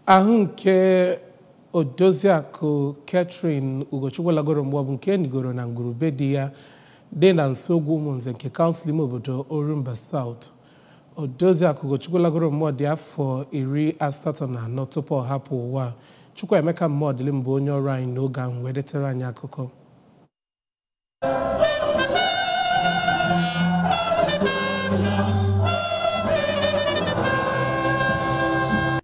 Ahụ nke Odoziakụ Catherine Ugochukwu lagoro mgbe ọ bụ nke enigoro na ngwurube di ya dị na nso ugwu Ụmụnze nke kansụl ime obodo Orumba South. Odoziakụ Ugochukwu lagoro mmụọ dị afọ 84 tupu ọ hapụ ụwa. Chukwuemeka Mmọdịlim bụ onye ọrụ anyị n'oge ahụ wee detere anyị akụkọ.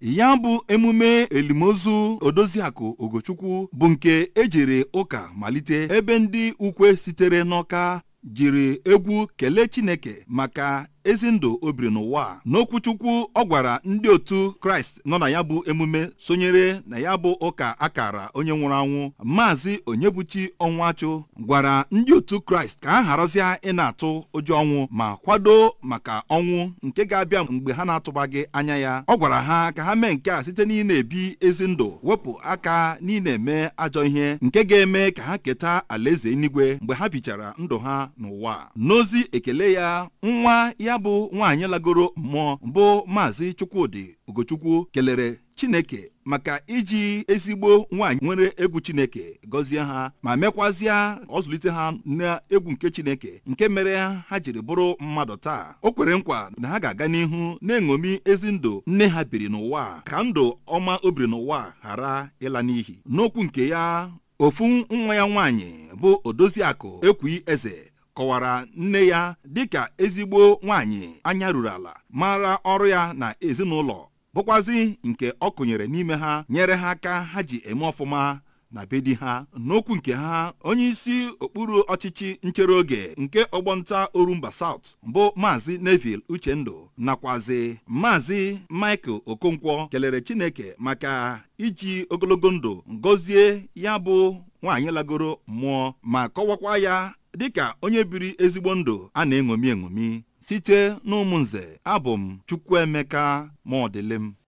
Ya bụ emume elimozu Odoziakụ Ugochukwu bụ nke ejiri ụka malite, ebe ndị ukwe sitere n'Ọka jiri egwu kelee Chineke maka ezi ndụ o biri n'ụwa. N'okwuchukwu ọ gwara ndị otu Kraịst nọ na ya bụ emume sonyere na ya bụ ụka akara onye nwụrụ anwụ, Maazị Onyebuchi Ọnwachụ gwara ndị otu Kraịst ka ha gharazịa ị na-atụ ụjọ ọnwụ ma kwado maka ọnwụ nke ga-abịa mgbe ha na-atụbaghị anya ya. Ọ gwara ha ka ha mee nke a site n'ị na-ebi ezi ndụ, wepụ aka n'ị na-eme ajọ ihe nke ga-eme ka ha keta alaeze eluigwe mgbe ha bichara ndụ ha n'ụwa. N'ozi ekele ya, nwa ya bụ nwaanyị lagoro mmụọ bụ Maazị Chukwudị Ugochukwu kelere Chineke maka iji ezigbo nwaanyị nwere egwu Chineke gọzie ha ma mekwazịa ọ zụlite ha n'egwu nke Chineke nke mere ha jiri bụrụ mmadụ taa. O kwere nkwa na ha ga-aga n'ihu na-eṅomi ezi ndụ nne ha biri n'ụwa ka ndụ ọma o biri n'ụwa ghara ịla n'ihi. N'okwu nke ya, ofu nwa ya nwaanyị bụ Odoziakụ Ekwi Eze kọwara nne ya dịka ezigbo nwaanyị anya ruru ala, mara ọrụ ya na ezinụlọ, bụkwazi nke ọ kụnyere n'ime ha nyere ha aka ha ji eme ọfụma na be di ha. N'okwu nke ha, onye isi okpuru ọchịchị nchere oge nke ọgbọnta Orumba South bụ Maazị Neville Uchendụ nakwazi Maazị Michael Okonkwo kelere Chineke maka iji ogologo ndụ gọzie ya bụ nwaanyị lagoro mmụọ ma kọwakwa ya dịka onye biri ezigbo ndụ a na-eṅomi eṅomi. Site n'Ụmụnze, abụ m Chukwuemeka Mọdịlim.